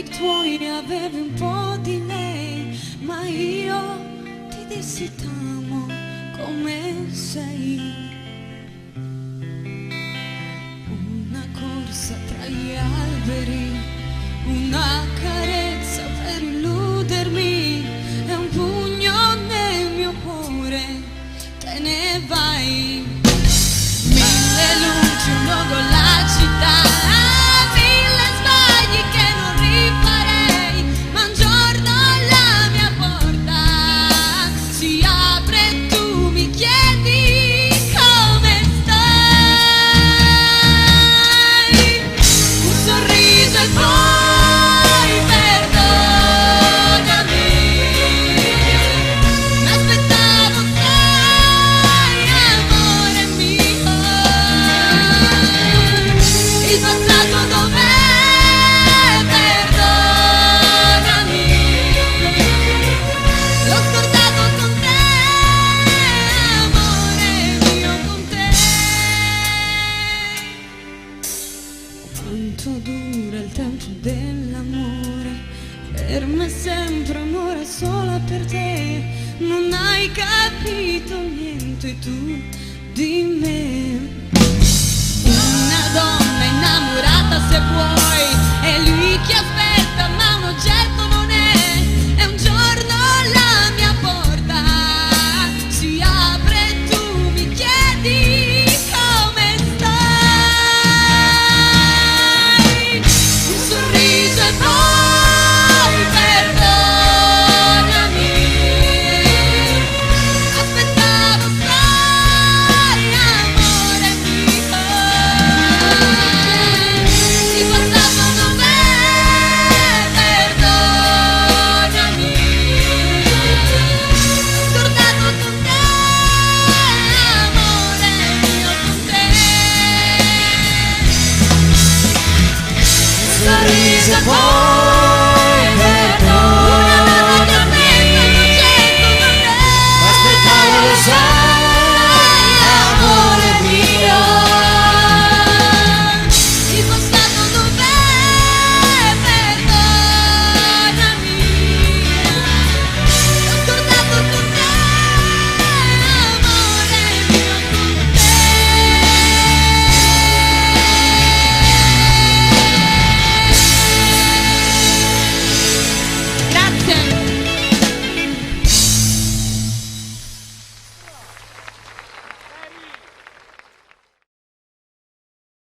occhi tuoi avevi un po' di lei, ma io ti dissi t'amo come sei. Una corsa tra gli alberi, una carezza per illudermi e un pugno nel mio cuore, te ne vai. Mille luci, un luogo, la città, mille sbagli che non rifarei, ma un giorno la mia porta si apre e tu mi chiedi come stai. Un sorriso e poi perdonami. M'aspettavo sai, amore mio. Il passato dov'è? Perdonami. L'ho scordato con te, amore mio, con te. Quanto dura il tempo dell'amore? Per me sempre amore solo per te. Non hai capito niente tu di me. Una donna innamorata se vuoi, è lui che aspetta.